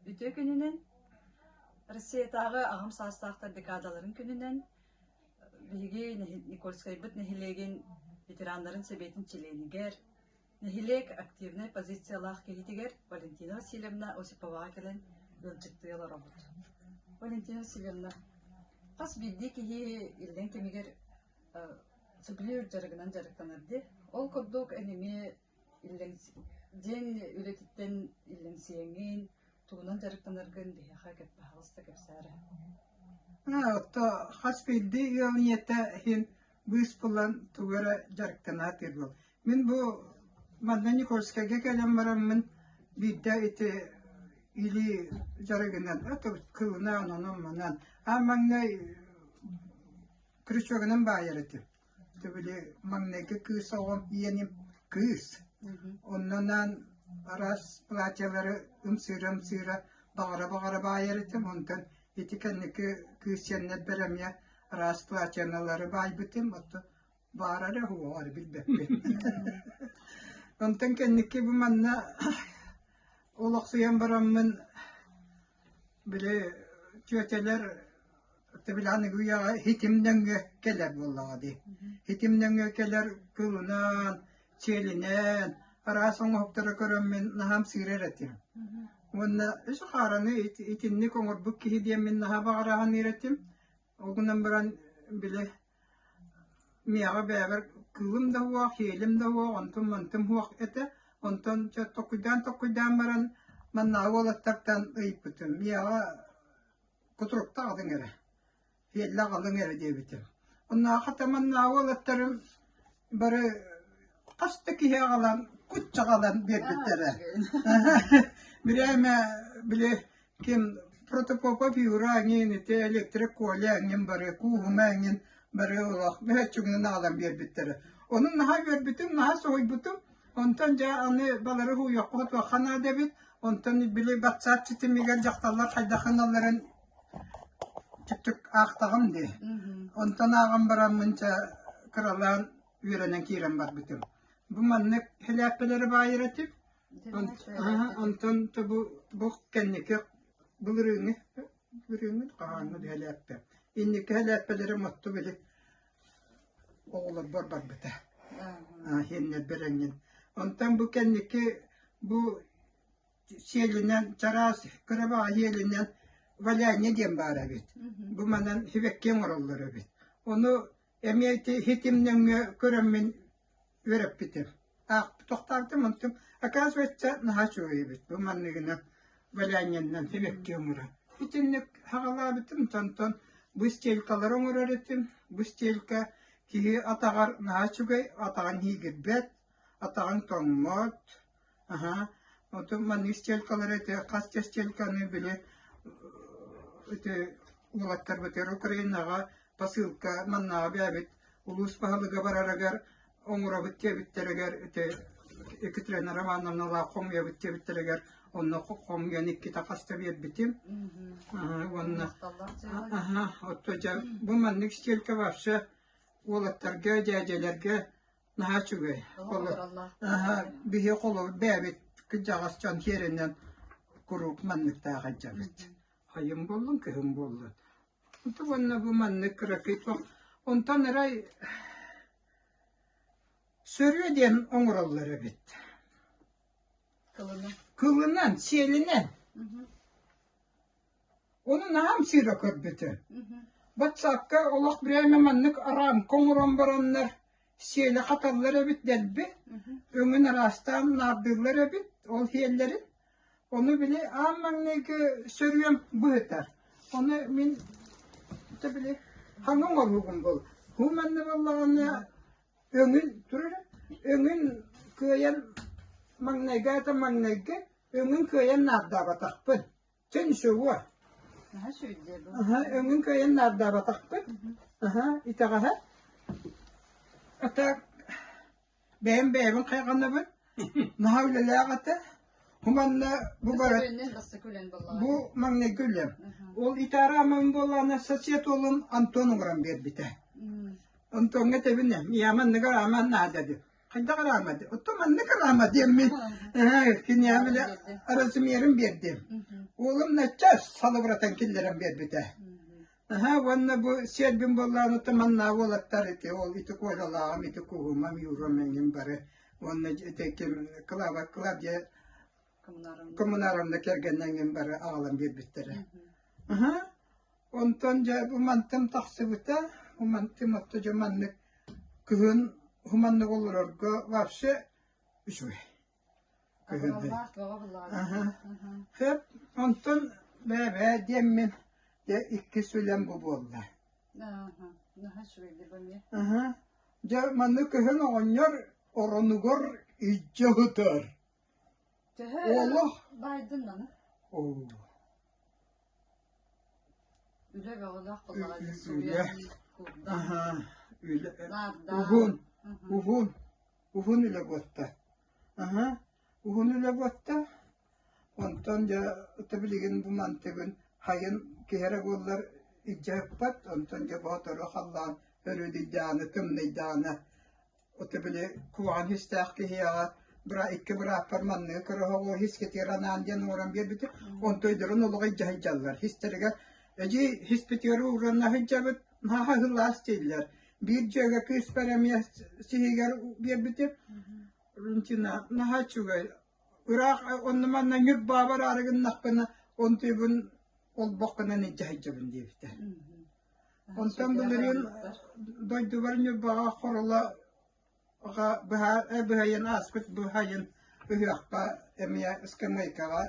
Үтүө күнүнэн! Россиятааҕы аҕам саастаахтар декадаларын күнүнэн биһиги Никольскайбыт нэһилиэгин ветераннарын сэбиэтин чилиэнигэр, нэһилиэк активнай позициялаах киһитигэр Валентина Васильевна Осиповаҕа кэлэн ыалдьыттыы олоробут. Валентина Васильевна, хас биирдии киһи иллэҥ кэмигэр сөбүлүүр дьарыгынан дьарыктанар дии. Ол курдук эн эмиэ Дьиэҥ үлэтиттэн иллэҥсийэҥҥин, тугунан дьарыктанаргын биһиэхэ баһаалыста кэпсээ эрэ. Ото хас биирдии ыал ийэтэ иһин быыс булан тугу эрэ дьарыктанаат буол. Мин бу манна Никольскайга кэлэн бараммын биирдэ ити илии дьарыгынан кылынан онон-манан аан маҥнай крючогунан баайар этим. Били маҥнайгы кыыс оҕом иэним кыыс. Оннунаан араас платьелары ымсыыра-ымсыыра баҕара-баҕара баайар этим. Онтон ити кэнники кыыс сиэннэрбэр эмиэ араас платьеналары баайбытым. Оттон баара эрэ уһуоҕар билбэппин. Онтон кэнники бу манна олохсуйан бараммын били тетялар Били аныгы үйэҕэ хитим нөҥүө кэлэр буоллаҕа дии. Хитим нөҥүө кэлэр кылынан, сиэлинэн, араас оҥоһуктары көрөммүн наһаа ымсыырар этим. Уонна үс хаараны итинник оҥорбут киһи диэммин наһаа баҕара саныыр этим. Ол гынан баран били миэхэ бэйэбэр кыылым да суох, сиэлим да суох, онтум-мантым суох этэ. Онтон чэ токкуйдаан-токкуйдаан баран маннааҕы уолаттартан ыйыппытым. Миэхэ кутуруктаах аҕалыҥ эрэ, сиэллээх аҕалыҥ эрэ диэбитим. Онуоха таманнааҕы уолаттарым бары хас да киһи аҕалан, кучча аҕалан биэрбиттэрэ. Бирээмэ били ким Протопопов Юра эҥин, ити электрик Коля эҥин бары, Кууһума эҥин бары олох мөһөөччүгүнэн аҕалан биэрбиттэрэ. Ону наһаа үөрбүтүм, наһаа соһуйбутум. Онтон дьэ аны балары уйуохха-хотуохха наада эбит. Онтон били батсаап ситимигэр дьахталлар хайдах гыналларын түптүк аахтаҕым дии. Онтон ааҕан бараммын чэ кыралаан үөрэнэн киирэн барбытым. Бу маннык хэлээппэлэри баайар этим. Онтон бу бу кэнники былырыыҥҥы былырыыҥҥы хаһааҥҥы хэлээппэ. Инники хэлээппэлэрим отту били оҕолорбор барбыта. Иһиннэрбэр эҥин. Онтон бу кэнники бу сиэлинэн чараас кыра баҕайы сиэлинэн валяние диэн баар эбит. Бу манан сибэкки оҥороллор эбит. Ону эмиэ ити хитим нөҥүө көрөммүн үөрэппитим. Тохтообутум онтум оказывается наһаа үчүгэй эбит бу манныгынан валянньаннан сибэкки оҥорон. Итинник саҕалаабытым онтон бу стелькалары оҥорор этим. Бу стелька киһи атаҕар наһаа үчүгэй, атаҕын иигирбэт, атаҕын тоҥмот. Аһа, онтон маннык стелькалары ити хас да стельканы били ити уолаттарбытыгар Украинаҕа посылка маннааҕы бэйэбит улуус баһылыга барарыгар оҥоробут диэбиттэригэр ити Екатерина Романовналаах хомуйабыт диэбиттэригэр онно хомуйан иккитэ хаста биэрбитим. Уонна отто дьэ бу маннык стелька вообще уолаттарга, дьээдьэлэргэ наһаа үчүгэй. Биһи холобур бэйэбит кырдьаҕас дьон сиэринэн куруук манныктаах сылдьабыт. Хайым буоллун, кыһын буоллун. Уонна бу маннык кыракый онтон арай Сөрүө диэн оҥороллор эбит. Кылынан. Кылынан, сиэлинэн. Ону наһаа ымсыыра көрбүтүм. Батсаапка олох бирээмэ маннык рамка оҥорон бараннар сиэлэ хаталлар эбит дэлби. Өҥүн араастаан наардыыллар эбит ол сиэллэрин. Ону били аан маҥнайгы сөрүөм быһытар. Ону мин били хаҥа оҥоруубун был. Һуу манна буоллаҕына Өҥүн турар өҥүн кыайан маҥнайгы аата маҥнайгы өҥүн кыайан наардаабатахпын. Чэ ничего. Наһаа үчүгэй бу. Аһа, өҥүн кыайан наардаабатахпын. Аһа, итэҕэһэ. А так бэйэм бэйэбин хайҕанабын. Наһаа үлэлээх этэ. Бу манна бу бара бу маҥнайгы үлэм. Ол итаараамам буоллаҕына сосед уолум Антон оҥорон биэрбитэ. Антоҥҥа этэбин ээ, ийээ маннык араама наада диэн. Хайдах араама диэн? Оттон маннык араама диэммин киниэхэ били размерын биэрдим. Уолум начаас салыбыратан киллэрэн биэрбитэ. Аһа уонна бу сиэрбин буоллаҕына маннаа уолаттар ити ол ити Колялааҕым, ити Куһумам, Юрам эҥин бары уонна ити ким Клава Клавдия Коммунаровна кэргэнэ эҥин бары аҕалан биэрбиттэрэ. Аһа онтон дьэ бу мантым тахсыбыта, бу мантым отто дьэ маннык кыһын хуманнык олорорго вообще үчүгэй. Абыраллаах бөҕө буллаҕа. Аһа. Сөп, онтон бээ-бээ диэммин дьэ иккис үлэм бу буолла. Аха, наһаа үчүгэйдик бу эмиэ. Аһа. Дьэ маннык кыһын оҕонньор оронугар илдьэ сытар. Төһө Олох баайдын маны? Оо. Үлэ бөҕөлөөх буоллаҕа дии, Үлэ. суруйан, куурдан, Аһа. Үлэ. наардаан. Уһун, Мгм. уһун, уһун үлэ буотта. Аһа, уһун үлэ буотта. Онтон дьэ ото билигин бу мантыгын хайын киһи эрэ буоллар илдьэ ыппат, онтон дьэ боотуру халлаан өрүдүйдэҕинэ, тымныйдаҕына ото били куһаҕан истээх киһиэхэ быра икки бырааппар манныгы көрө хискитигэр анаан диэн ууран биэрбитим. Онтойдорун олох илдьэ сылдьаллар. Хистэригэр эдьиий хиспитигэр ууран сылдьабыт, наһаа сылаас дииллэр. Биир дьүөгэ кыыспар эмиэ сиһигэр биэрбитим. Валентина наһаа үчүгэй. Ыраах онно-манна Ньурбаабар аары гыннахпына, онтуйбун олбоххунан илдьэ сылдьабын диэбитэ. Онтон былырыын дойдубар Ньурбаҕа Хорула быһайын ааспыт быһайын ыһыахха эмиэ ыскамыайкаҕа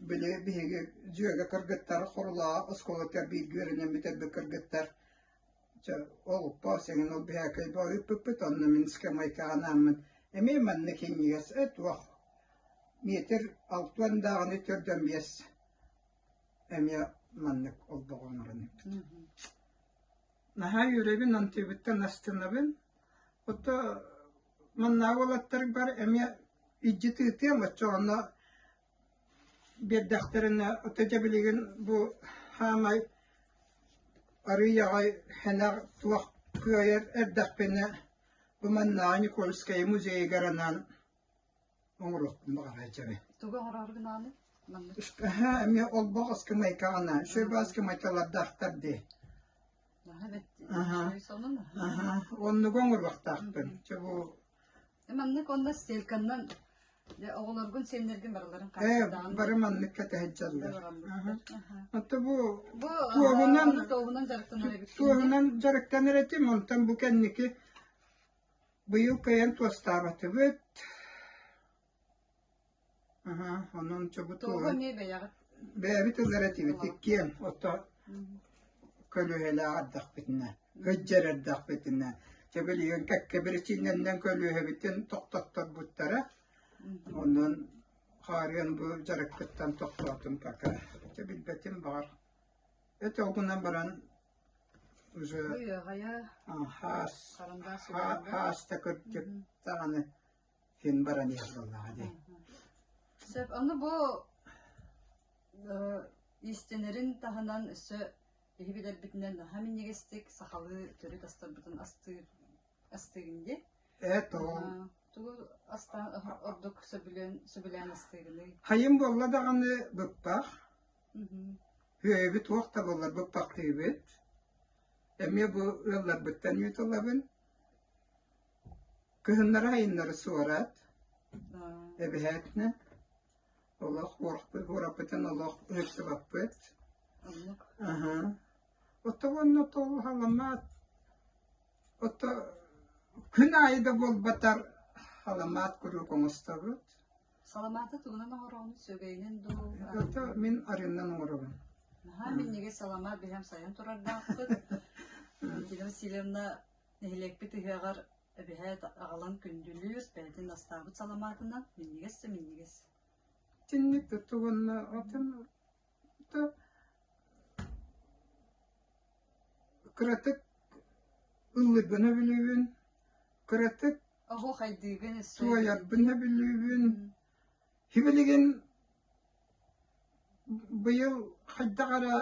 били биһиги дьүөгэ кыргыттар Хорулаҕа оскуолатыгар бииргэ үөрэнэн бүтэрбит кыргыттар Чэ, ол сиҥин ол биһээкэй ыыппыппыт, онно мин ыскамыайкаҕа анааммын эмиэ маннык иҥнигэс э туох метр алтыан даҕаны төрдөн биэс эмиэ маннык олбоҕу оҥорон ыыппыт. Наһаа үөрэбин, онтуйбуттан астынабын. Ото маннааҕы уолаттарбар эмиэ илдьи тыытыам, оччоҕуна биэрдэхтэринэ ото дьэ билигин бу хаамай арыый аҕай сэнэх туох кыайар эрдэхпинэ бу маннааҕы Никольскай музейыгар анаан оҥоруохпун баҕарар дьэбин. Тугу оҥороору гынааны? Маннык. Эмиэ олбох ыскамыайкаҕа анаан үчүгэй ыскамыайкалардаахтар дии. Наһаа бэт Аһа. үчүгэй сонун. Аһа, оннугу оҥоруохтаахпын. Чэ бу Маннык онно стельканнан дьэ оҕолоргун сиэннэргин барыларын Ээ, хааччахтаан бары маннык кэтэһэ сылдьаллар. Ото бу Бу туоһунан туоһунан дьарыктанар эбиккин дии. туоһунан дьарыктанар этим, онтон бу кэнники быйыл кыайан туостаабатыбыт. Аһа, онон чэ бу Туоһу туоһун эмиэ бэйэҕит бэйэбит ылар этибит иккиэн, ото көлүөһэлээх эрдэхпитинэ, сылдьар эрдэхпитинэ. Чэ билигин кэккэ биричиинэнэн көлүөһэбитин тохтотторбуттара. Онон хаарыан бу дьарыкпыттан тохтоотум пока. Чэ билбэтим баҕар. Это ол гынан баран уже Ыаҕайа, хаас харандаас угарга. хааста кырдьык даҕаны син баран иһэр буоллаҕа дии. Сөп, ону бу иистэнэрин таһынан өссө биһи билэрбитинэн наһаа минньигэстик сахалыы төрүт астарбытын астыыр астыыгын дии. Ээ тоҕо? Тугу астаан ордук сөбүлээн сөбүлээн астыыгыный? Хайым буолла даҕаны быппах. Үөйэбит туох да буоллар быппахтыыбыт. Эмиэ бу ыалларбыттан ыытыллабын. Кыһыннары айыннары суорат. Эбэһээтинэ олох уораппытын олох ыһыктыбаппыт. Оннук. Аһа. Ото уонна тоҕу халамаат Ото күн аайы да буолбатар саламаат куруук оҥостобут. Саламааты тугунан оҥороҕун? Сүөгэйинэн дуу? Ото мин арыынан оҥоробун. Наһаа минньигэс саламаат биһэм сайан турардаахпыт. Валентина Васильевна нэһилиэкпит ыһыаҕар эбэһээт аҕалан күндүлүүр, бэйэтин астаабыт саламаатынан минньигэс да минньигэс. Итинник тугунна атын кыратык ыллыгына билэбин, кыратык Оһуохайдыыгын өссө туойарбын билэбин. Сибилигин быйыл хайдах эрэ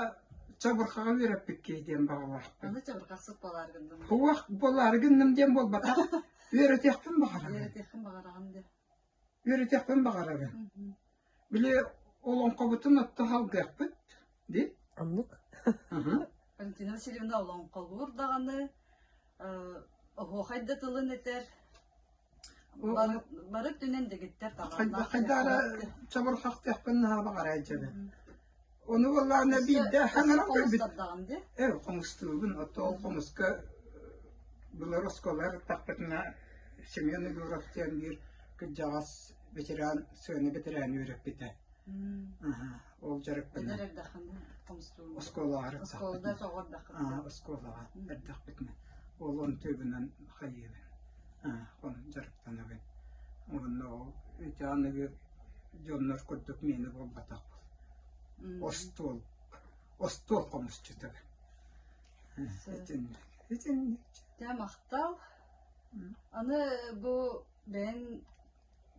чабырҕаҕа үөрэппит киһи диэн баҕалаахпын. Аны чабырҕахсыт буолаары гынным. Суох буолаары гынным диэн буолбатах. Үөрэтиэхпин баҕарабын. Үөрэтиэххин баҕараҕын дии. Үөрэтиэхпин баҕарабын. Били. Олоҥхобутун отто халгыахпыт дии. Оннук. Валентина Васильевна олоҥхолуур даҕаны, оһуохай да тылын этэр. Бары өттүнэн дэгиттэр талааннаах. Хайдаара чабырҕахтыахпын наһаа баҕарар дьэбин. Ону буоллаҕына биирдэ хаҥаран көрбүт. Э, хомустуубун. Отто ол хомуска былыр оскуолаҕа ыттахпытына Семен Егоров диэн биир кырдьаҕас ветеран, сыана бэтэрээн үөрэппитэ. Ол дьарыкпынан. Эдэр эрдэххинэ хомустуубун. Оскуолаҕа Оскуолада соҕор эрдэххинэ. Оскуолаҕа эрдэхпитинэ. Ол онтуйбунан хайыыбын. Дьарыктанабын. Уонна ол ити аныгы дьоннор курдук миэнэ буолбатах. Остуол остуол хомусчутабын. Итинник. Итинник. Дьэ махтал. Аны бу бэйэҥ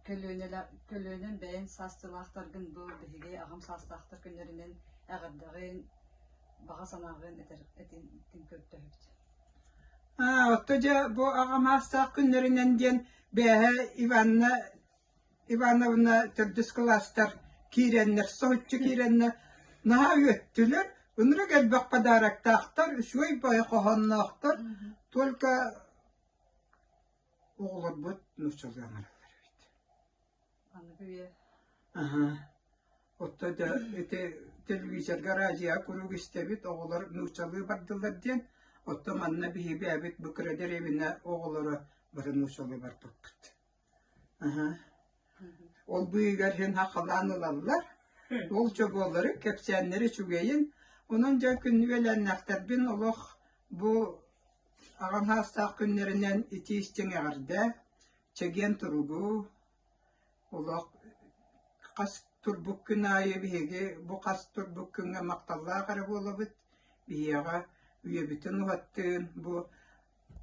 көлүөнэн бэйэҥ саастыылаахтаргын бу биһиги аҕам саастаахтар күннэринэн эҕэрдэҕин, баҕа санааҕын этэр этин көрдөһөбүт. Аа, отто дьэ бу аҕам аастаах күннэринэн диэн бээһэ Иванна Ивановна төрдүс кылаастар киирэннэр, соһуччу киирэннэр наһаа үөттүлэр, ынырык элбэх подароктаахтар, үчүгэй баҕайы хоһоонноохтор, только оҕолорбут нууччалыы аҥараллар эбит. Аныгы үйэ. Аһа. Оттон дьэ ити телевизорга, радиоҕа куруук истэбит, оҕолор нууччалыы бардылар диэн, оттон манна биһиги бэйэбит бу кыра дэриэбинэ оҕолоро бары нууччалыы барбыппыт. Аһа. Ол быыһыгар иһин хахалаан ылаллар, ол чобуоллары, кэпсээннэри үчүгэйин. Онон дьэ күннү үөлээннээхтэрбин олох бу аҕам саастаах күннэринэн итии-истиҥ эҕэрдэ, чэгиэн туругу, олох хас турбут күн аайы биһиги бу хас турбут күҥҥэ махталлаах эрэ буолабыт. Биһиэхэ үйэбитин уһаттыын бу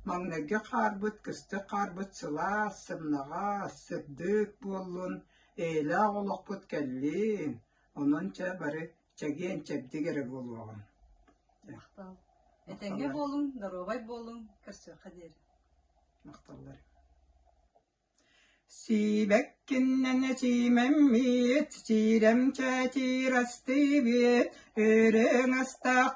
Маҥнайгы хаарбыт, кыстык хаарбыт сылаас, сымнаҕас, сырдык буоллун, эйэлээх олохпут кэллин, онон чэ бары чэгиэн-чэбдик эрэ буолуоҕуҥ. Махтал. Этэҥҥэ буолуҥ, доруобай буолуҥ, көрсүөххэ диэри. Махталлар. Сиибэккиннэн сиимэммит, сиирэм чэчир астыыбыт, үрүҥ астаах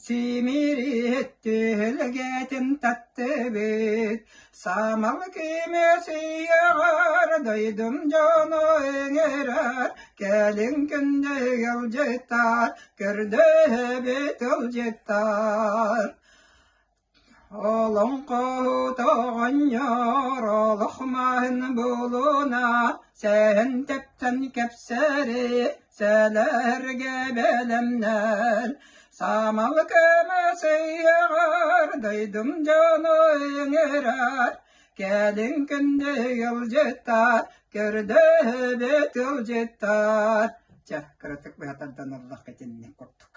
симириэт түһүлгэтин таттыбыт. Самал көмүс ыйыгар дойдум дьоно ыҥырар, кэлин күндү ыалдьыттар, көрдөһөбүт ыалдьыттар. Олоҥхоһут оҕонньор олох маһын булуна, сэһэн тэптэн кэпсэри, сэлэргэ бэлэмнэр. Самал көмөс ыйыгар дойдум дьоно ыҥырар, кэлин күндү ыалдьыттар, көрдөһөбүт ыалдьыттар. Чэ, кыратык быһа тардан ыллахха итинник курдук.